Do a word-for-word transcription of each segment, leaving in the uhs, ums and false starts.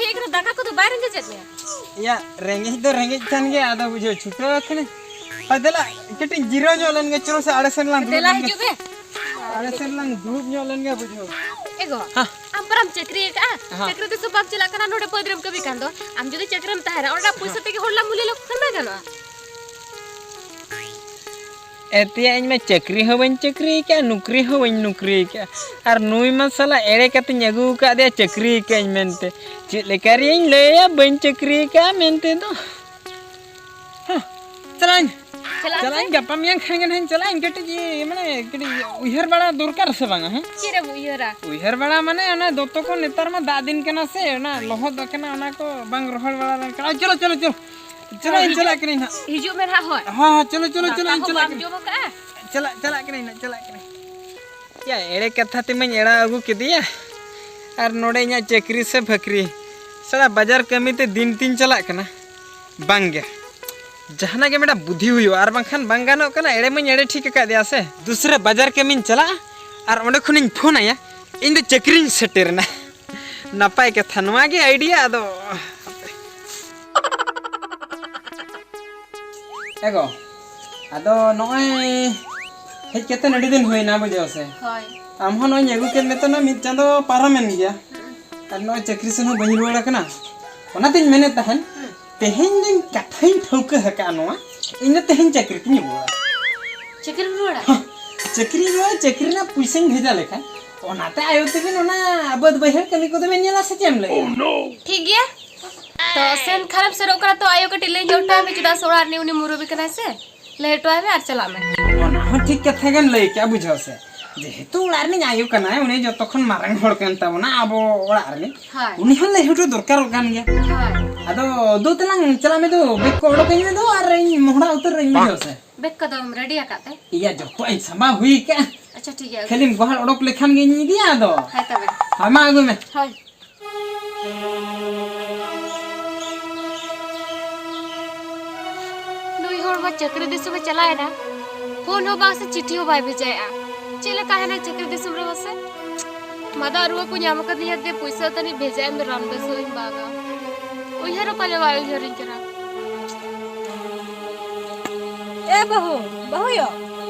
ᱦᱮᱡ ᱠᱟᱱᱟ, ᱫᱟᱠᱟ ᱠᱚᱫᱚ ᱵᱟᱭ ᱨᱮᱸᱜᱮᱡᱮᱫ ᱢᱮᱭᱟ? ᱭᱟ, ᱨᱮᱸᱜᱮᱡ ᱫᱚ ᱨᱮᱸᱜᱮᱡ ᱠᱟᱱ ᱜᱮᱭᱟ, ᱟᱫᱚ ᱵᱩᱡᱷᱟᱹᱣ ᱪᱷᱩᱴᱟᱹᱣ ᱟᱠᱟᱱᱟᱹᱧ᱾ ᱦᱳᱭ, ᱫᱮᱞᱟ, ᱠᱟᱹᱴᱤᱡ ᱡᱤᱨᱟᱹᱣ ᱧᱚᱜ ᱞᱮᱱ ᱜᱮ, ᱪᱚᱞᱚ ᱥᱮ ᱟᱲᱮ ᱥᱮᱱ ᱞᱟᱝ ᱫᱩᱲᱩᱵ ᱫᱮᱞᱟ ᱞᱮᱱ ᱜᱮ᱾ ᱦᱤᱡᱩᱜ ᱢᱮ᱾ ᱟᱲᱮ ᱥᱮᱱ ᱞᱟᱝ ᱫᱩᱲᱩᱵ ᱧᱚᱜ ᱞᱮᱱ ᱜᱮ, ᱵᱩᱡᱷᱟᱹᱣ᱾ ᱮ ᱜᱚ, ᱦᱮᱸ᱾ ᱟᱢ ᱯᱟᱨᱟᱢ ᱪᱟᱹᱠᱨᱤ ᱟᱠᱟᱫᱼᱟ? ᱦᱮᱸ᱾ ᱪᱟᱹᱠᱨᱤ ᱫᱤᱥᱚᱢ ᱵᱟᱢ ᱪᱟᱞᱟᱜ ᱠᱟᱱᱟ, ᱱᱚᱰᱮ ᱵᱟᱹᱫᱽ ᱨᱮᱢ ᱠᱟᱹᱢᱤ ᱠᱟᱱ ᱫᱚ᱾ ᱟᱢ ᱡᱩᱫᱤ ᱪᱟᱹᱠᱨᱤᱢ ᱛᱟᱦᱮᱱᱟ, ᱚᱸᱰᱮ ᱯᱩᱭᱥᱟᱹ ᱦᱮᱸ᱾ ᱛᱮᱜᱮ ᱦᱚᱲ ᱞᱟᱝ ᱢᱩᱞᱤ ᱞᱮᱠᱚ ᱠᱷᱟᱱ ᱵᱟᱭ ᱜᱟᱱᱚᱜᱼᱟ? ᱮᱛᱮᱭᱟ, ᱤᱧ ᱢᱟ ᱪᱟᱹᱠᱨᱤ ᱦᱚᱸ ᱵᱟᱹᱧ ᱪᱟᱹᱠᱨᱤ ᱟᱠᱟᱫᱼᱟ, ᱱᱩᱠᱨᱤ ᱦᱚᱸ ᱵᱟᱹᱧ ᱱᱩᱠᱨᱤ ᱟᱠᱟᱫᱼᱟ᱾ ᱟᱨ ᱱᱩᱭ ᱢᱟ ᱥᱟᱞᱟ ᱮᱲᱮ ᱠᱟᱛᱮᱧ ᱟᱹᱜᱩ ᱟᱠᱟᱫᱮᱭᱟ ᱪᱟᱹᱠᱨᱤ ᱟᱠᱟᱫᱼᱟᱹᱧ ᱢᱮᱱᱛᱮ᱾ ᱪᱮᱫ ᱞᱮᱠᱟ ᱨᱮᱭᱟᱧ ᱞᱟᱹᱭᱟ ᱵᱟᱹᱧ ᱪᱟᱹᱠᱨᱤ ᱟᱠᱟᱫᱼᱟ ᱢᱮᱱᱛᱮ ᱫᱚ? ᱦᱚᱸ, ᱪᱟᱞᱟᱜ ᱟᱹᱧ᱾ ᱪᱟᱞᱟᱜ ᱪᱟᱞᱟᱜ ᱟᱹᱧ, ᱟᱢ? ᱜᱟᱯᱟ ᱢᱮᱭᱟᱝ ᱠᱷᱟᱱ ᱜᱮ ᱱᱟᱦᱟᱜ ᱤᱧ ᱪᱟᱞᱟᱜ ᱟᱹᱧ᱾ ᱠᱟᱹᱴᱤᱡ, ᱤᱭᱟᱹ, ᱢᱟᱱᱮ, ᱠᱟᱹᱴᱤᱡ ᱩᱭᱦᱟᱹᱨ ᱵᱟᱲᱟ ᱫᱚᱨᱠᱟᱨ ᱥᱮ ᱵᱟᱝᱟ, ᱦᱮᱸ? ᱪᱮᱫ ᱮᱢ ᱩᱭᱦᱟᱹᱨᱟ? ᱩᱭᱦᱟᱹᱨ ᱵᱟᱲᱟ ᱢᱟᱱᱮ ᱚᱱᱟ ᱫᱚᱛᱚ ᱠᱚ ᱱᱮᱛᱟᱨ ᱢᱟ ᱫᱟᱜ ᱫᱤᱱ ᱠᱟᱱᱟ ᱥᱮ, ᱚᱱᱟ ᱞᱚᱦᱚᱫ ᱟᱠᱟᱱᱟ, ᱚᱱᱟ ᱠᱚ ᱵᱟᱝ ᱨᱚᱦᱚᱲ ᱵᱟᱲᱟ ᱞᱮᱱᱠᱷᱟᱱ᱾ ᱟᱨ ᱪᱚᱞᱚ, ᱪᱚᱞᱚ, ᱪᱚᱞᱚ᱾ ᱪᱟᱞᱟᱜ ᱟᱹᱧ, ᱦᱤᱡᱩᱜ, ᱪᱟᱞᱟᱜ ᱠᱟᱹᱱᱟᱹᱧ ᱱᱟᱦᱟᱜ᱾ ᱦᱤᱡᱩᱜ ᱢᱮ ᱱᱟᱦᱟᱜ, ᱦᱳᱭ᱾ ᱦᱚᱸ, ᱦᱚᱸ, ᱪᱚᱞᱚ, ᱪᱚᱞᱚ, ᱫᱟᱠᱟ ᱪᱚᱞᱚ, ᱦᱚᱸ ᱪᱟᱞᱟᱜ ᱵᱟᱢ ᱠᱟᱹᱱᱟᱹᱧ᱾ ᱡᱚᱢ ᱟᱠᱟᱜᱼᱟ? ᱪᱟᱞᱟᱜ, ᱪᱟᱞᱟᱜ ᱠᱟᱹᱱᱟᱹᱧ ᱱᱟᱦᱟᱜ, ᱪᱟᱞᱟᱜ ᱠᱟᱹᱱᱟᱹᱧ᱾ ᱭᱟ, ᱮᱲᱮ ᱠᱟᱛᱷᱟ ᱛᱮᱢᱟᱧ ᱮᱲᱟᱣ ᱟᱹᱜᱩ ᱠᱮᱫᱮᱭᱟ᱾ ᱟᱨ ᱱᱚᱰᱮ ᱤᱧᱟᱹᱜ ᱪᱟᱹᱠᱨᱤ ᱥᱮ ᱵᱷᱟᱹᱠᱨᱤ, ᱥᱟᱞᱟ ᱵᱟᱡᱟᱨ ᱠᱟᱹᱢᱤ ᱛᱮ ᱫᱤᱱ ᱛᱤᱧ ᱪᱟᱞᱟᱜ ᱠᱟᱱᱟ᱾ ᱵᱟᱝ ᱜᱮ, ᱡᱟᱦᱟᱱᱟᱜ ᱜᱮ ᱢᱤᱫᱴᱟᱝ ᱵᱩᱫᱷᱤ ᱦᱩᱭᱩᱜᱼᱟ, ᱟᱨ ᱵᱟᱝᱠᱷᱟᱱ ᱵᱟᱝ ᱜᱟᱱᱚᱜ ᱠᱟᱱᱟ᱾ ᱮᱲᱮ ᱢᱟᱧ ᱮᱲᱮ ᱴᱷᱤᱠ ᱟᱠᱟᱫᱮᱭᱟ ᱥᱮ᱾ ᱫᱩᱥᱨᱟᱹ ᱵᱟᱡᱟᱨ ᱠᱟᱹᱢᱤᱧ ᱪᱟᱞᱟᱜᱼᱟ, ᱟᱨ ᱚᱸᱰᱮ ᱠᱷᱚᱱᱤᱧ ᱯᱷᱳᱱ ᱟᱭᱟ, ᱤᱧ ᱫᱚ ᱪᱟᱹᱠᱨᱤᱧ ᱥᱮᱴᱮᱨᱮᱱᱟ᱾ ᱱᱟᱯᱟᱭ ᱠᱟᱛᱷᱟ ᱱᱚᱣᱟ ᱜᱮ idea᱾ ᱟᱫᱚ ᱮᱜᱳ, ᱟᱫᱚ ᱱᱚᱜᱼᱚᱭ ᱦᱮᱡ ᱠᱟᱛᱮ ᱟᱹᱰᱤ ᱫᱤᱱ ᱦᱩᱭᱱᱟ, ᱵᱩᱡᱷᱟᱹᱣ ᱥᱮ? ᱦᱳᱭ᱾ ᱟᱢ ᱦᱚᱸ ᱱᱚᱜᱼᱚᱭ ᱟᱹᱜᱩ ᱠᱮᱫ ᱢᱮᱛᱮ ᱱᱚᱜᱼᱚᱭ ᱢᱤᱫ ᱪᱟᱸᱫᱚ ᱯᱟᱨᱚᱢᱮᱱ ᱜᱮᱭᱟ᱾ ᱦᱩᱸ᱾ ᱟᱨ ᱱᱚᱜᱼᱚᱭ ᱪᱟᱹᱠᱨᱤ ᱥᱮᱱ ᱦᱚᱸ ᱵᱟᱹᱧ ᱨᱩᱣᱟᱹᱲ ᱟᱠᱟᱱᱟ᱾ ᱚᱱᱟᱛᱤᱧ ᱢᱮᱱᱮᱫ ᱛᱟᱦᱮᱱ, ᱦᱩᱸ᱾ ᱛᱮᱦᱮᱧ ᱫᱚᱧ ᱠᱟᱛᱷᱟᱧ ᱴᱷᱟᱹᱣᱠᱟᱹ ᱟᱠᱟᱫᱼᱟ ᱱᱚᱣᱟ, ᱤᱧ ᱫᱚ ᱛᱮᱦᱮᱧ ᱪᱟᱹᱠᱨᱤ ᱛᱤᱧ ᱨᱩᱣᱟᱹᱲᱟ᱾ ᱪᱟᱹᱠᱨᱤᱢ ᱨᱩᱣᱟᱹᱲᱟ? ᱦᱚᱸ, ᱪᱟᱹᱠᱨᱤ ᱨᱩᱣᱟᱹᱲ, ᱪᱟᱹᱠᱨᱤ ᱨᱮᱱᱟᱜ ᱯᱩᱭᱥᱟᱹᱧ ᱵᱷᱮᱡᱟ ᱞᱮᱠᱷᱟᱱ, ᱚᱱᱟᱛᱮ ᱟᱭᱳ ᱛᱟᱹᱠᱤᱱ ᱚᱱᱟ ᱵᱟᱹᱫᱽ ᱵᱟᱹᱭᱦᱟᱹᱲ ᱠᱟᱹᱢᱤ ᱠᱚᱫᱚ ᱵᱮᱱ ᱧᱮᱞᱟ ᱥᱮ ᱪᱮᱫ ᱮᱢ ᱞᱟᱹᱭᱟ? ᱴᱷᱤᱠ ᱜᱮᱭᱟ᱾ ᱛᱚ ᱥᱮᱱ ᱠᱷᱟᱱᱮᱢ ᱥᱮᱱᱚᱜ ᱠᱟᱱᱟ ᱛᱚ ᱟᱭᱳ ᱠᱟᱹᱴᱤᱡ ᱞᱟᱹᱭ ᱧᱚᱜ ᱦᱚᱴᱚ ᱟᱭ ᱢᱮ, ᱪᱮᱫᱟᱜ ᱥᱮ ᱚᱲᱟᱜ ᱨᱤᱱᱤᱡ ᱩᱱᱤ ᱢᱩᱨᱩᱵᱤ ᱠᱟᱱᱟᱭ ᱥᱮ, ᱞᱟᱹᱭ ᱦᱚᱴᱚ ᱟᱭ ᱢᱮ ᱟᱨ ᱪᱟᱞᱟᱜ ᱢᱮ᱾ ᱚᱱᱟ ᱦᱚᱸ ᱴᱷᱤᱠ ᱠᱟᱛᱷᱟ ᱜᱮᱢ ᱞᱟᱹᱭ ᱠᱮᱜᱼᱟ, ᱵᱩᱡᱷᱟᱹᱣ ᱥᱮ᱾ ᱡᱮᱦᱮᱛᱩ ᱚᱲᱟᱜ ᱨᱤᱱᱤᱡ ᱟᱭᱳ ᱠᱟᱱᱟᱭ, ᱩᱱᱤ ᱡᱚᱛᱚ ᱠᱷᱚᱱ ᱢᱟᱨᱟᱝ ᱦᱚᱲ ᱠᱟᱱ ᱛᱟᱵᱚᱱᱟ ᱟᱵᱚ ᱚᱲᱟᱜ ᱨᱤᱱᱤᱡ᱾ ᱦᱳᱭ᱾ ᱩᱱᱤ ᱦᱚᱸ ᱞᱟᱹᱭ ᱦᱚᱴᱚ ᱫᱚᱨᱠᱟᱨᱚᱜ ᱠᱟᱱ ᱜᱮᱭᱟ᱾ ᱦᱳᱭ᱾ ᱟᱫᱚ ᱫᱩ ᱛᱮᱞᱟᱝ ᱪᱟᱞᱟᱜ ᱢᱮ ᱫᱩ, ᱵᱮᱜᱽ ᱠᱚ ᱚᱰᱚᱠ ᱟᱹᱧ ᱢᱮ ᱫᱩ, ᱟᱨ ᱤᱧ ᱢᱚᱦᱰᱟ ᱩᱛᱟᱹᱨ ᱨᱮᱧ, ᱵᱩᱡᱷᱟᱹᱣ ᱥᱮ᱾ ᱵᱮᱜᱽ ᱠᱚᱫᱚᱢ ᱨᱮᱰᱤ ᱟᱠᱟᱫ ᱛᱮ? ᱤᱭᱟ, ᱡᱚᱛᱚ ᱤᱧ ᱥᱟᱢᱵᱟᱣ ᱦᱩᱭ ᱠᱟᱜᱼᱟ᱾ ᱟᱪᱪᱷᱟ, ᱴᱷᱤᱠ ᱜᱮᱭᱟ᱾ ᱠᱷᱟᱹᱞᱤᱢ ᱜᱚᱦᱚᱲ ᱚᱰᱚᱠ ᱞᱮᱠᱷᱟᱱ ᱜᱤᱧ ᱤᱫᱤᱭᱟ ᱟᱫᱚ᱾ ᱦᱮᱸ ᱛᱚᱵᱮ᱾ ᱦᱳᱭ, ᱢᱟ ᱟᱹᱜᱩᱭ ᱢᱮ᱾ ᱦᱳᱭ᱾ ᱱᱩᱭ ᱦᱚᱲ ᱢᱟ ᱪᱟᱹᱠᱨᱤ ᱫᱤᱥᱚᱢᱮ ᱪᱟᱞᱟᱣᱮᱱᱟ, ᱯᱷᱳᱱ ᱦᱚᱸ ᱵᱟᱝ ᱥᱮ ᱪᱤᱴᱷᱤ ᱦᱚᱸ ᱵᱟᱭ ᱵᱷᱮᱡᱟᱭᱮᱫᱼᱟ᱾ ᱪᱮᱫ ᱞᱮᱠᱟ ᱦᱮᱱᱟᱭ ᱪᱟᱹᱠᱨᱤ ᱫᱤᱥᱚᱢ ᱨᱮ ᱢᱟᱥᱮ? ᱢᱟᱫᱟ ᱨᱩᱣᱟᱹ ᱠᱚ ᱧᱟᱢ ᱟᱠᱟᱫᱤᱧᱟ ᱛᱮ ᱯᱩᱭᱥᱟᱹ ᱛᱟᱹᱱᱤᱡ ᱵᱷᱮᱡᱟᱭ ᱢᱮ, ᱨᱟᱱ ᱵᱮᱥᱚᱜ ᱤᱧ ᱵᱟᱝᱟ᱾ ᱩᱭᱦᱟᱹᱨ ᱦᱚᱸ ᱯᱟᱞᱮ ᱵᱟᱭ ᱩᱭᱦᱟᱹᱨᱤᱧ ᱠᱟᱱᱟ᱾ ᱮ ᱵᱟᱹᱦᱩ, ᱵᱟᱹᱦᱩᱭᱳ᱾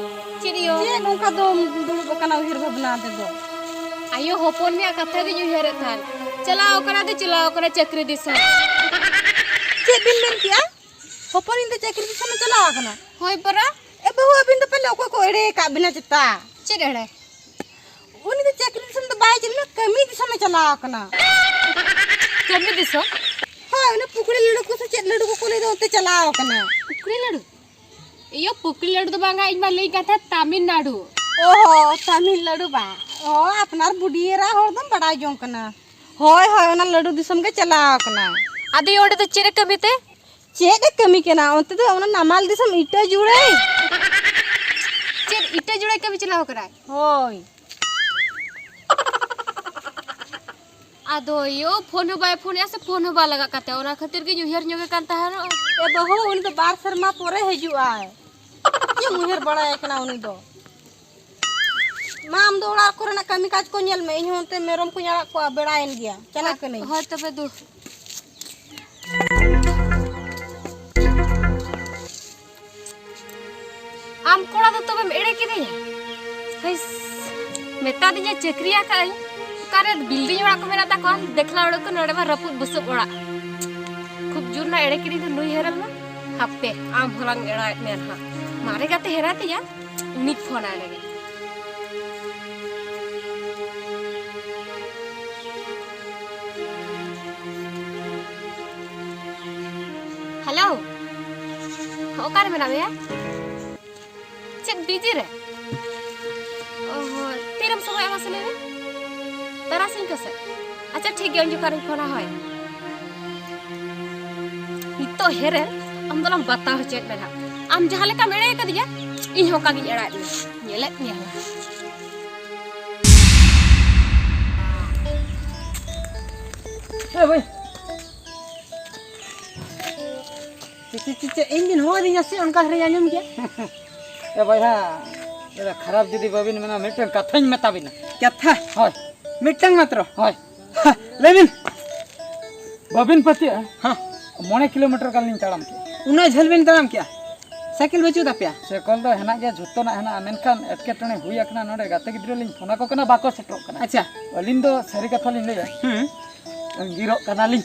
ᱪᱮᱫ ᱭᱳ? ᱪᱮᱫ ᱱᱚᱝᱠᱟ ᱫᱚᱢ ᱫᱩᱲᱩᱵ ᱟᱠᱟᱱᱟ ᱩᱭᱦᱟᱹᱨ ᱵᱷᱟᱵᱽᱱᱟ ᱛᱮᱫᱚ? ᱟᱭᱳ ᱦᱚᱯᱚᱱ ᱢᱮᱭᱟ ᱠᱟᱛᱷᱟ ᱜᱤᱧ ᱩᱭᱦᱟᱹᱨᱮᱫ ᱛᱟᱦᱮᱸᱫ᱾ ᱪᱟᱞᱟᱣ ᱠᱟᱱᱟ ᱫᱚ ᱪᱟᱞᱟᱣ ᱠᱟᱱᱟ ᱪᱟᱹᱠᱨᱤ ᱫᱤᱥᱚᱢ᱾ ᱪᱮᱫ ᱵᱤᱱ ᱢᱮᱱ ᱠᱮᱜᱼᱟ? ᱦᱚᱯᱚᱱᱤᱧ ᱫᱚ ᱪᱟᱹᱠᱨᱤ ᱫᱤᱥᱚᱢᱮ ᱪᱟᱞᱟᱣ ᱟᱠᱟᱱᱟ? ᱦᱳᱭ ᱯᱟᱨᱟ᱾ ᱮ ᱵᱟᱹᱦᱩ, ᱟᱹᱵᱤᱱ ᱫᱚ ᱯᱟᱞᱮ ᱚᱠᱚᱭ ᱠᱚ ᱮᱲᱮ ᱟᱠᱟᱫ ᱵᱤᱱᱟ ᱪᱮᱛᱟ? ᱪᱮᱫ ᱮᱲᱮ? ᱩᱱᱤ ᱫᱚ ᱪᱟᱹᱠᱨᱤ ᱫᱤᱥᱚᱢ ᱫᱚ ᱵᱟᱭ ᱪᱟᱞᱟᱣ ᱞᱮᱱᱟ, ᱠᱟᱹᱢᱤ ᱫᱤᱥᱚᱢᱮ ᱪᱟᱞᱟᱣ ᱟᱠᱟᱱᱟ᱾ ᱠᱟᱹᱢᱤ ᱫᱤᱥᱚᱢ? ᱦᱳᱭ, ᱚᱱᱟ ᱯᱩᱠᱲᱤ ᱞᱟᱹᱰᱩ ᱠᱚ ᱥᱮ ᱪᱮᱫ ᱞᱟᱹᱰᱩ ᱠᱚᱠᱚ ᱞᱟᱹᱭ ᱫᱚ, ᱚᱱᱛᱮ ᱪᱟᱞᱟᱣ ᱟᱠᱟᱱᱟ᱾ ᱯᱩᱠᱲᱤ ᱞᱟᱹᱰᱩ? ᱤᱭᱟᱹ, ᱯᱩᱠᱲᱤ ᱞᱟᱹᱰᱩ ᱫᱚ ᱵᱟᱝᱟ, ᱤᱧ ᱢᱟ ᱞᱟᱹᱭ ᱠᱟᱛᱷᱟ ᱛᱟᱢᱤᱞᱱᱟᱲᱩ᱾ ᱚ, ᱛᱟᱢᱤᱞᱱᱟᱲᱩ ᱵᱟ᱾ ᱚ, ᱟᱯᱱᱟᱨ ᱵᱩᱰᱷᱤ ᱮᱨᱟ ᱦᱚᱲ ᱫᱚᱢ ᱵᱟᱰᱟᱭ ᱡᱚᱝ ᱠᱟᱱᱟ᱾ ᱦᱳᱭ, ᱦᱳᱭ, ᱚᱱᱟ ᱞᱟᱹᱰᱩ ᱫᱤᱥᱚᱢ ᱜᱮ ᱪᱟᱞᱟᱣ ᱟᱠᱟᱱᱟ᱾ ᱟᱫᱚ ᱚᱸᱰᱮ ᱫᱚ ᱪᱮᱫ ᱮ ᱠᱟᱹᱢᱤ ᱛᱮ? ᱪᱮᱫ ᱮ ᱠᱟᱹᱢᱤ ᱠᱟᱱᱟ? ᱚᱱᱛᱮ ᱫᱚ ᱚᱱᱟ ᱱᱟᱢᱟᱞ ᱫᱤᱥᱚᱢ ᱤᱴᱟᱹ ᱡᱩᱲᱟᱹᱭ᱾ ᱪᱮᱫ ᱤᱴᱟᱹ ᱡᱩᱲᱟᱹᱭ ᱠᱟᱹᱢᱤ ᱪᱟᱞᱟᱣ ᱠᱟᱱᱟᱭ? ᱦᱳᱭ᱾ ᱟᱫᱚ ᱭᱳ, ᱯᱷᱳᱱ ᱦᱚᱸ ᱵᱟᱭ ᱯᱷᱳᱱᱮᱜᱼᱟ ᱥᱮ ᱯᱷᱳᱱ ᱦᱚᱸ ᱵᱟᱭ ᱞᱟᱜᱟᱜ ᱠᱟᱱ ᱛᱟᱭᱟ, ᱚᱱᱟ ᱠᱷᱟᱹᱛᱤᱨ ᱜᱤᱧ ᱩᱭᱦᱟᱹᱨ ᱧᱚᱜᱮ ᱠᱟᱱ ᱛᱟᱦᱮᱱᱚᱜ᱾ ᱮ ᱵᱟᱹᱦᱩ, ᱩᱱᱤ ᱫᱚ ᱵᱟᱨ ᱥᱮᱨᱢᱟ ᱯᱚᱨᱮ ᱦᱤᱡᱩᱜᱼᱟᱭ᱾ ᱪᱮᱫ ᱮᱢ ᱩᱭᱦᱟᱹᱨ ᱵᱟᱲᱟᱭᱮ ᱠᱟᱱᱟ ᱩᱱᱤ ᱫᱚ? ᱢᱟ, ᱟᱢ ᱫᱚ ᱚᱲᱟᱜ ᱠᱚᱨᱮᱱᱟᱜ ᱠᱟᱹᱢᱤ ᱠᱟᱡᱽ ᱠᱚ ᱧᱮᱞ ᱢᱮ, ᱤᱧ ᱦᱚᱸ ᱚᱱᱛᱮ ᱢᱮᱨᱚᱢ ᱠᱚᱧ ᱟᱲᱟᱜ ᱠᱚᱣᱟ, ᱵᱮᱲᱟᱭᱮᱱ ᱜᱮᱭᱟ, ᱪᱟᱞᱟᱜ ᱠᱟᱹᱱᱟᱹᱧ᱾ ᱦᱳᱭ ᱛᱚᱵᱮ ᱫᱩ᱾ ᱟᱢ ᱠᱚᱲᱟ ᱫᱚ ᱛᱚᱵᱮᱢ ᱮᱲᱮ ᱠᱤᱫᱤᱧᱟ᱾ ᱦᱟᱹᱭᱥ, ᱢᱮᱛᱟ ᱫᱤᱧᱟ ᱪᱟᱹᱠᱨᱤ ᱟᱠᱟᱫ ᱟᱹᱧ᱾ ᱚᱠᱟᱨᱮ ᱵᱤᱞᱰᱤᱝ ᱚᱲᱟᱜ ᱠᱚ ᱢᱮᱱᱟᱜ ᱛᱟᱠᱚᱣᱟ? ᱫᱮᱠᱷᱞᱟ ᱚᱲᱟᱜ ᱠᱚ, ᱱᱚᱰᱮ ᱢᱟ ᱨᱟᱹᱯᱩᱫ ᱵᱩᱥᱩᱵ ᱚᱲᱟᱜ᱾ ᱠᱷᱩᱵ ᱡᱳᱨ ᱱᱟ ᱮᱲᱮ ᱠᱤᱫᱤᱧ ᱫᱚ ᱱᱩᱭ ᱦᱮᱨᱮᱞ ᱢᱟ᱾ ᱦᱟᱯᱮ, ᱟᱢ ᱦᱚᱞᱟᱝ ᱮᱲᱟᱭᱮᱫ ᱢᱮᱭᱟ ᱱᱟᱦᱟᱜ᱾ ᱢᱟᱨᱮ ᱜᱟᱛᱮ ᱦᱮᱱᱟᱭ ᱛᱤᱧᱟ, ᱩᱱᱤ ᱯᱷᱳᱱ ᱟᱭ ᱞᱮᱜᱮ᱾ ᱦᱮᱞᱳ, ᱚᱠᱟᱨᱮ ᱢᱮᱱᱟᱜ ᱢᱮᱭᱟ? ᱪᱮᱫ ᱵᱤᱡᱤ ᱨᱮ? ᱚ ᱦᱚᱸ, ᱛᱤᱨᱮᱢ ᱥᱚᱢᱚᱭᱚᱜᱼᱟ ᱢᱟᱥᱮ ᱞᱟᱹᱭ ᱢᱮ? ᱛᱟᱨᱟᱥᱤᱧ ᱠᱚ ᱥᱮᱫ? ᱟᱪᱪᱷᱟ, ᱴᱷᱤᱠ ᱜᱮᱭᱟ, ᱩᱱ ᱡᱚᱠᱷᱟᱱ ᱤᱧ ᱯᱷᱳᱱᱟ, ᱦᱳᱭ᱾ ᱱᱤᱛᱚᱜ ᱦᱮᱨᱮᱞ, ᱟᱢ ᱫᱚᱞᱟᱝ ᱵᱟᱛᱟᱣ ᱦᱚᱪᱚᱭᱮᱫ ᱢᱮ ᱱᱟᱦᱟᱜ᱾ ᱟᱢ ᱡᱟᱦᱟᱸ ᱞᱮᱠᱟᱢ ᱮᱲᱮ ᱟᱠᱟᱫᱤᱧᱟ, ᱤᱧ ᱦᱚᱸ ᱚᱱᱠᱟ ᱜᱤᱧ ᱮᱲᱟᱭᱮᱫ ᱢᱮᱭᱟ᱾ ᱧᱮᱞᱮᱫ ᱢᱮᱭᱟ ᱦᱟᱸᱜ᱾ ᱮ ᱵᱷᱟᱹᱭ, ᱪᱮ, ᱪᱮ, ᱪᱮ, ᱪᱮ, ᱤᱧ ᱵᱤᱱ ᱦᱚᱦᱚ ᱟᱹᱫᱤᱧᱟ ᱥᱮ ᱚᱱᱠᱟ ᱫᱷᱟᱨᱟᱧ ᱟᱸᱡᱚᱢ ᱠᱮᱜᱼᱟ? ᱮ ᱵᱚᱭᱦᱟ, ᱮ ᱠᱷᱟᱨᱟᱯ ᱡᱩᱫᱤ ᱵᱟᱹᱵᱤᱱ ᱢᱮᱱᱟ, ᱢᱤᱫᱴᱟᱝ ᱠᱟᱛᱷᱟᱧ ᱢᱮᱛᱟ ᱵᱤᱱᱟ᱾ ᱠᱟᱛᱷᱟ? ᱦᱳᱭ᱾ ᱢᱤᱫᱴᱟᱝ ᱢᱟᱛᱨᱚ᱾ ᱦᱳᱭ᱾ ᱞᱟᱹᱭ ᱵᱤᱱ᱾ ᱵᱟᱵᱤᱱ ᱯᱟᱹᱛᱭᱟᱹᱜᱼᱟ? ᱦᱮᱸ᱾ ᱢᱚᱬᱮ ᱠᱤᱞᱳᱢᱤᱴᱟᱨ ᱜᱟᱱ ᱞᱤᱧ ᱛᱟᱲᱟᱢ ᱠᱮᱜᱼᱟ᱾ ᱩᱱᱟᱹᱜ ᱡᱷᱟᱹᱞ ᱵᱤᱱ ᱛᱟᱲᱟᱢ ᱠᱮᱜᱼᱟ? ᱥᱟᱭᱠᱮᱞ ᱵᱟᱹᱪᱩᱜ ᱛᱟᱯᱮᱭᱟ? ᱥᱟᱭᱠᱮᱞ ᱫᱚ ᱦᱮᱱᱟᱜ ᱜᱮᱭᱟ, ᱡᱷᱚᱛᱚᱱᱟᱜ ᱦᱮᱱᱟᱜᱼᱟ, ᱢᱮᱱᱠᱷᱟᱱ ᱮᱴᱠᱮᱴᱚᱬᱮ ᱦᱩᱭ ᱟᱠᱟᱱᱟ᱾ ᱱᱚᱰᱮ ᱜᱟᱛᱮ ᱜᱤᱫᱽᱨᱟᱹ ᱞᱤᱧ ᱯᱷᱳᱱ ᱟᱠᱚ ᱠᱟᱱᱟ, ᱵᱟᱠᱚ ᱥᱮᱴᱮᱨᱚᱜ ᱠᱟᱱᱟ᱾ ᱟᱪᱪᱷᱟ᱾ ᱟᱹᱞᱤᱧ ᱫᱚ ᱥᱟᱹᱨᱤ ᱠᱟᱛᱷᱟ ᱞᱤᱧ ᱞᱟᱹᱭᱟ, ᱦᱩᱸ᱾ ᱟᱸᱜᱤᱨᱚᱜ ᱠᱟᱱᱟᱞᱤᱧ᱾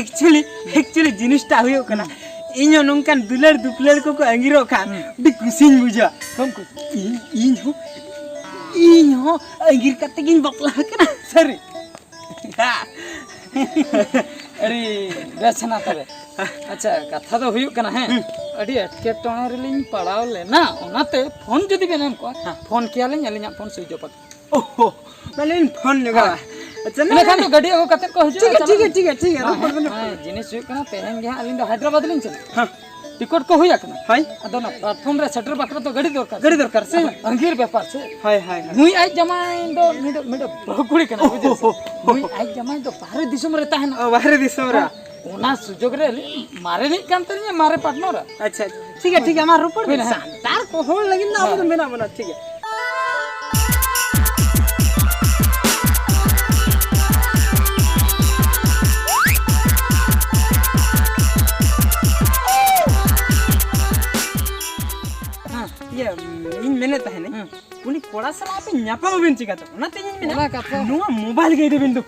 ᱮᱠᱪᱩᱭᱮᱞᱤ, ᱮᱠᱪᱩᱭᱮᱞᱤ ᱡᱤᱱᱤᱥᱴᱟ ᱦᱩᱭᱩᱜ ᱠᱟᱱᱟ, ᱤᱧ ᱦᱚᱸ ᱱᱚᱝᱠᱟᱱ ᱫᱩᱞᱟᱹᱲ ᱫᱩᱯᱞᱟᱹᱲ ᱠᱚᱠᱚ ᱟᱸᱜᱤᱨᱚᱜ ᱠᱷᱟᱱ ᱦᱩᱸ᱾ ᱟᱹᱰᱤ ᱠᱩᱥᱤᱧ ᱵᱩᱡᱟ᱾ ᱠᱚᱢ ᱠᱩᱥᱤ᱾ ᱤᱧ, ᱤᱧ ᱦᱚᱸ, ᱤᱧ ᱦᱚᱸ ᱟᱸᱜᱤᱨ ᱠᱟᱛᱮ ᱜᱤᱧ ᱵᱟᱯᱞᱟ ᱟᱠᱟᱱᱟ᱾ ᱥᱟᱹᱨᱤ᱾ ᱟᱹᱰᱤ ᱵᱮᱥ ᱮᱱᱟ ᱛᱚᱵᱮ᱾ ᱟᱪᱪᱷᱟ, ᱠᱟᱛᱷᱟ ᱫᱚ ᱦᱩᱭᱩᱜ ᱠᱟᱱᱟ, ᱦᱮᱸ, ᱦᱩᱸ᱾ ᱟᱹᱰᱤ ᱮᱴᱠᱮᱴᱚᱬᱮ ᱨᱮᱞᱤᱧ ᱯᱟᱲᱟᱣ ᱞᱮᱱᱟ, ᱚᱱᱟᱛᱮ ᱯᱷᱳᱱ ᱡᱩᱫᱤ ᱵᱮᱱ ᱮᱢ ᱠᱚᱜᱼᱟ, ᱦᱮᱸ᱾ ᱯᱷᱳᱱ ᱠᱮᱭᱟᱞᱤᱧ, ᱟᱹᱞᱤᱧᱟᱜ ᱯᱷᱳᱱ ᱥᱩᱭᱤᱪ ᱚᱯ ᱟᱠᱟᱱᱟ᱾ ᱳᱦᱳ, ᱢᱟᱱᱮ ᱯᱷᱳᱱ ᱧᱚᱜᱟ᱾ ᱦᱮᱸ᱾ ᱟᱪᱪᱷᱟ, ᱤᱱᱟᱹ ᱠᱷᱟᱱ ᱫᱚ ᱜᱟᱹᱰᱤ ᱟᱹᱜᱩ ᱠᱟᱛᱮ ᱠᱚ ᱦᱤᱡᱩᱜᱼᱟ, ᱴᱷᱤᱠ ᱜᱮᱭᱟ, ᱪᱟᱞᱟᱜ ᱴᱷᱤᱠ ᱜᱮᱭᱟ, ᱟᱹᱧ᱾ ᱴᱷᱤᱠ ᱜᱮᱭᱟ, ᱴᱷᱤᱠ ᱜᱮᱭᱟ, ᱦᱮᱸ, ᱨᱚᱯᱚᱲ ᱦᱮᱸ, ᱵᱟᱹᱱᱩᱜ᱾ ᱦᱮᱸ, ᱡᱤᱱᱤᱥ ᱦᱩᱭᱩᱜ ᱠᱟᱱᱟ, ᱛᱮᱦᱮᱧ ᱜᱮ ᱦᱟᱸᱜ ᱟᱹᱞᱤᱧ ᱫᱚ ᱦᱟᱭᱫᱨᱟᱵᱟᱫᱽ ᱞᱤᱧ ᱪᱟᱞᱟᱜᱼᱟ᱾ ᱦᱮᱸ᱾ ᱴᱤᱠᱤᱴ ᱠᱚ ᱦᱩᱭ ᱟᱠᱟᱱᱟ᱾ ᱦᱳᱭ᱾ ᱟᱫᱚ ᱚᱱᱟ ᱯᱞᱟᱴᱯᱷᱚᱨᱢ ᱨᱮ ᱥᱮᱴᱮᱨ ᱵᱟᱠᱷᱨᱟ ᱫᱚ ᱜᱟᱹᱰᱤ ᱫᱚᱨᱠᱟᱨ᱾ ᱜᱟᱹᱰᱤ ᱫᱚᱨᱠᱟᱨ ᱥᱮ? ᱟᱫᱚ ᱟᱸᱜᱤᱨ ᱵᱮᱯᱟᱨ ᱥᱮ? ᱦᱳᱭ, ᱦᱳᱭ, ᱦᱳᱭ᱾ ᱱᱩᱭ ᱟᱡ ᱡᱟᱢᱟᱭ ᱫᱚ ᱢᱤᱫ, ᱢᱤᱫ ᱵᱟᱹᱦᱩ ᱠᱩᱲᱤ ᱠᱟᱱᱟ, ᱵᱩᱡᱷᱟᱹᱣ ᱥᱮ? ᱳᱦᱳ, ᱦᱳ, ᱦᱳ᱾ ᱱᱩᱭ ᱟᱡ ᱡᱟᱢᱟᱭ ᱫᱚ ᱵᱟᱦᱨᱮ ᱫᱤᱥᱚᱢ ᱨᱮ ᱛᱟᱦᱮᱱᱟ᱾ ᱚ, ᱵᱟᱦᱨᱮ ᱫᱤᱥᱚᱢ ᱨᱮ᱾ ᱦᱮᱸ᱾ ᱚᱱᱟ ᱥᱩᱡᱳᱜᱽ ᱨᱮ ᱟᱹᱞᱤᱧ ᱢᱟᱨᱮᱱᱤᱡ ᱠᱟᱱ ᱛᱟᱹᱞᱤᱧᱟ, ᱢᱟᱨᱮ ᱯᱟᱨᱴᱱᱟᱨ᱾ ᱟᱪᱪᱷᱟ, ᱟᱪᱪᱷᱟ᱾ ᱴᱷᱤᱠ ᱜᱮᱭᱟ, ᱴᱷᱤᱠ ᱜᱮᱭᱟ, ᱟᱢᱟᱜ ᱨᱚᱯᱚᱲ ᱵᱤᱱ᱾ ᱦᱮᱸ᱾ ᱥᱟᱱᱛᱟᱲ ᱠᱚ ᱦᱚᱲ ᱞᱟᱹᱜᱤᱫ ᱫᱚ ᱟᱵᱚ ᱫᱚ ᱦᱮᱸ᱾ ᱢᱮᱱᱟᱜ ᱵᱚᱱᱟ, ᱴᱷᱤᱠ ᱜᱮᱭᱟ᱾ ᱦᱮᱸ᱾ ᱤᱭᱟᱹ, ᱤᱧ ᱢᱮᱱᱮᱫ ᱛᱟᱦᱮᱱᱟᱹᱧ, ᱦᱮᱸ᱾ ᱩᱱᱤ ᱠᱚᱲᱟ ᱥᱟᱞᱟᱜ ᱟᱯᱮ ᱧᱟᱯᱟᱢ ᱟᱵᱤᱱ ᱪᱤᱠᱟᱹᱛᱮ? ᱚᱱᱟᱛᱮ ᱤᱧ ᱢᱮᱱᱟ, ᱚᱱᱟ ᱠᱟᱛᱷᱟ᱾ ᱱᱚᱣᱟ ᱢᱳᱵᱟᱭᱤᱞ ᱜᱮ ᱤᱫᱤ ᱵᱤᱱ ᱫᱩ᱾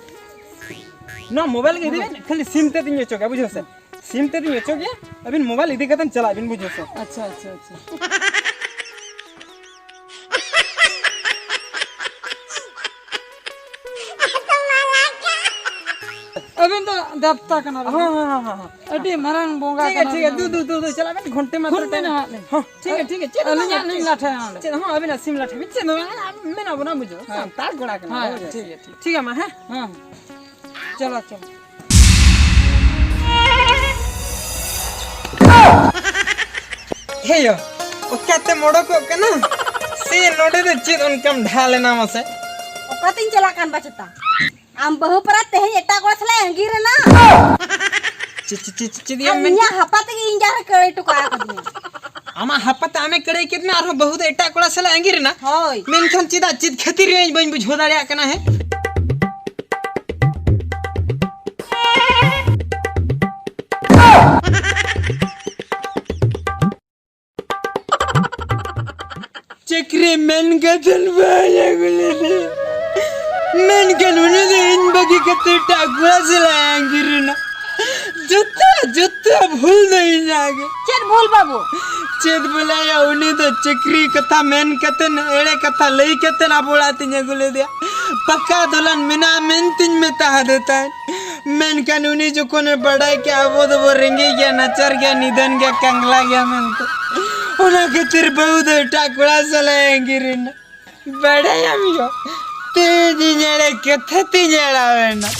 ᱱᱚᱣᱟ ᱢᱳᱵᱟᱭᱤᱞ ᱜᱮ ᱤᱫᱤ ᱵᱤᱱ, ᱠᱷᱟᱹᱞᱤ ᱥᱤᱢ ᱛᱮᱫ ᱤᱧ ᱚᱪᱚᱜᱟ, ᱵᱩᱡᱷᱟᱹᱣ ᱥᱮ? ᱥᱤᱢ ᱛᱮᱫ ᱤᱧ ᱚᱪᱚᱜᱮᱭᱟ, ᱟᱹᱵᱤᱱ ᱢᱳᱵᱟᱭᱤᱞ ᱤᱫᱤ ᱠᱟᱛᱮ ᱪᱟᱞᱟᱜ ᱵᱤᱱ, ᱵᱩᱡᱷᱟᱹᱣ ᱥᱮ? ᱟᱪᱪᱷᱟ, ᱟᱪᱪᱷᱟ, ᱟᱪᱪᱷᱟ᱾ ᱟᱹᱵᱤᱱ ᱫᱚ ᱫᱮᱵᱛᱟ ᱠᱟᱱᱟ ᱵᱤᱱ᱾ ᱦᱚᱸ, ᱦᱚᱸ, ᱦᱚᱸ, ᱦᱚᱸ, ᱦᱚᱸ᱾ ᱟᱹᱰᱤ ᱢᱟᱨᱟᱝ ᱵᱚᱸᱜᱟ ᱴᱷᱤᱠ ᱜᱮᱭᱟ, ᱠᱟᱱᱟ ᱴᱷᱤᱠ ᱜᱮᱭᱟ, ᱵᱤᱱ᱾ ᱫᱩ, ᱫᱩ, ᱫᱩ, ᱫᱩ, ᱪᱟᱞᱟᱜ ᱵᱤᱱ, ᱜᱷᱚᱱᱴᱮ ᱢᱟᱛᱨᱚ ᱜᱷᱚᱱᱴᱮ ᱴᱟᱭᱤᱢ᱾ ᱱᱟᱦᱟᱜ ᱞᱤᱧ᱾ ᱦᱚᱸ, ᱴᱷᱤᱠ ᱜᱮᱭᱟ, ᱴᱷᱤᱠ ᱜᱮᱭᱟ, ᱪᱮᱫ ᱦᱚᱸ ᱟᱹᱞᱤᱧᱟᱜ ᱵᱟᱝ, ᱞᱤᱧ ᱪᱮᱫ, ᱞᱟᱴᱷᱟᱭᱟ ᱚᱸᱰᱮ᱾ ᱪᱮᱫ ᱦᱚᱸ ᱟᱹᱵᱤᱱᱟᱜ ᱥᱤᱢ ᱞᱟᱴᱷᱟ ᱵᱤᱱ, ᱪᱮᱫ ᱦᱚᱸ ᱵᱟᱝ, ᱢᱮᱱᱟᱜ ᱵᱚᱱᱟ, ᱵᱩᱡᱷᱟᱹᱣ᱾ ᱦᱮᱸ᱾ ᱥᱟᱱᱛᱟᱲ ᱠᱚᱲᱟ ᱠᱟᱱᱟ ᱦᱮᱸ, ᱵᱚᱱ, ᱵᱩᱡᱷᱟᱹᱣ᱾ ᱴᱷᱤᱠ ᱜᱮᱭᱟ, ᱴᱷᱤᱠ᱾ ᱴᱷᱤᱠ ᱜᱮᱭᱟ, ᱢᱟ, ᱦᱮᱸ? ᱦᱮᱸ᱾ ᱪᱚᱞᱚ, ᱪᱚᱞᱚ᱾ ᱦᱮᱭᱳ, ᱚᱠᱟᱛᱮᱢ ᱚᱰᱚᱠᱚᱜ ᱠᱟᱱᱟ? ᱥᱮ ᱱᱚᱰᱮ ᱫᱚ ᱪᱮᱫ ᱚᱱᱠᱟᱢ ᱰᱷᱟᱞ ᱮᱱᱟ ᱢᱟᱥᱮ? ᱚᱠᱟᱛᱤᱧ ᱪᱟᱞᱟᱜ ᱠᱟᱱ ᱵᱟ ᱪᱮᱛᱟ? ᱟᱢ ᱵᱟᱹᱦᱩ ᱯᱟᱨᱟ ᱛᱮᱦᱮᱧ ᱮᱴᱟᱜ ᱠᱚᱲᱟ ᱥᱟᱞᱟᱜ ᱟᱸᱜᱤᱨ ᱮᱱᱟ᱾ ᱪᱮᱫ, ᱪᱮᱫ, ᱪᱮᱫ, ᱪᱮᱫ ᱟᱨ ᱮᱢ ᱢᱮᱱ ᱤᱧᱟᱹᱜ ᱠᱮᱫ? ᱦᱟᱯᱟ ᱛᱮᱜᱮ ᱤᱧ ᱡᱟᱦᱟᱸ ᱨᱮ ᱠᱟᱹᱲ ᱦᱚᱴᱚ ᱠᱟᱜ ᱠᱟᱫᱤᱧᱟ᱾ ᱟᱢᱟᱜ ᱦᱟᱯᱟᱛ ᱟᱢᱮ ᱠᱟᱹᱲᱟᱹᱭ ᱠᱮᱫ ᱢᱮ, ᱟᱨᱦᱚᱸ ᱵᱟᱹᱦᱩ ᱫᱚ ᱮᱴᱟᱜ ᱠᱚᱲᱟ ᱥᱟᱞᱟᱜ ᱟᱸᱜᱤᱨ ᱮᱱᱟ᱾ ᱦᱳᱭ᱾ ᱢᱮᱱᱠᱷᱟᱱ ᱪᱮᱫᱟᱜ, ᱪᱮᱫ ᱠᱷᱟᱹᱛᱤᱨ ᱤᱧ ᱵᱟᱹᱧ ᱵᱩᱡᱷᱟᱹᱣ ᱫᱟᱲᱮᱭᱟᱜ ᱠᱟᱱᱟ, ᱦᱮᱸ? ᱪᱟᱹᱠᱨᱤ ᱢᱮᱱ ᱠᱟᱛᱮ ᱵᱟᱹᱧ ᱟᱹᱜᱩ ᱞᱮᱫᱮᱭᱟ, ᱢᱮᱱᱠᱷᱟᱱ ᱩᱱᱤ ᱫᱚ ᱤᱧ ᱵᱟᱹᱜᱤ ᱠᱟᱛᱮ ᱮᱴᱟᱜ ᱠᱚᱲᱟ ᱥᱟᱞᱟᱜ ᱟᱸᱜᱤᱨ ᱮᱱᱟ᱾ ᱡᱚᱛᱚ, ᱡᱚᱛᱚ ᱵᱷᱩᱞ ᱫᱚ ᱤᱧᱟᱹᱜ ᱜᱮ᱾ ᱪᱮᱫ ᱵᱷᱩᱞ ᱵᱟᱹᱵᱩ? ᱪᱮᱫ ᱵᱚᱞᱮ ᱭᱟ, ᱩᱱᱤ ᱫᱚ ᱪᱟᱹᱠᱨᱤ ᱠᱟᱛᱷᱟ ᱢᱮᱱ ᱠᱟᱛᱮ, ᱮᱲᱮ ᱠᱟᱛᱷᱟ ᱞᱟᱹᱭ ᱠᱟᱛᱮ ᱟᱵᱚ ᱚᱲᱟᱜ ᱛᱤᱧ ᱟᱹᱜᱩ ᱞᱮᱫᱮᱭᱟ᱾ ᱯᱟᱠᱟ ᱫᱚᱞᱟᱱ ᱢᱮᱱᱟᱜᱼᱟ ᱢᱮᱱᱛᱤᱧ ᱢᱮᱛᱟ ᱦᱟᱫᱮ ᱛᱟᱦᱮᱸᱫ, ᱢᱮᱱᱠᱷᱟᱱ ᱩᱱᱤ ᱡᱚᱠᱷᱚᱱᱮ ᱵᱟᱰᱟᱭ ᱠᱮᱫ ᱟᱵᱚ ᱫᱚᱵᱚ ᱨᱮᱸᱜᱮᱡ ᱜᱮᱭᱟ, ᱱᱟᱪᱟᱨ ᱜᱮᱭᱟ, ᱱᱤᱫᱷᱟᱹᱱ ᱜᱮᱭᱟ, ᱠᱟᱝᱞᱟ ᱜᱮᱭᱟ ᱢᱮᱱᱛᱮ, ᱚᱱᱟ ᱠᱷᱟᱹᱛᱤᱨ ᱵᱟᱹᱦᱩ ᱫᱚ ᱮᱴᱟᱜ ᱠᱚᱲᱟ ᱥᱟᱞᱟᱜ ᱮ ᱟᱸᱜᱤᱨ ᱮᱱᱟ᱾ ᱵᱟᱰᱟᱭᱟᱢ ᱭᱚ, ᱛᱮᱦᱮᱧ ᱤᱧ ᱮᱲᱮ ᱠᱟᱛᱷᱟ ᱛᱤᱧ ᱮᱲᱟᱣ ᱮᱱᱟ᱾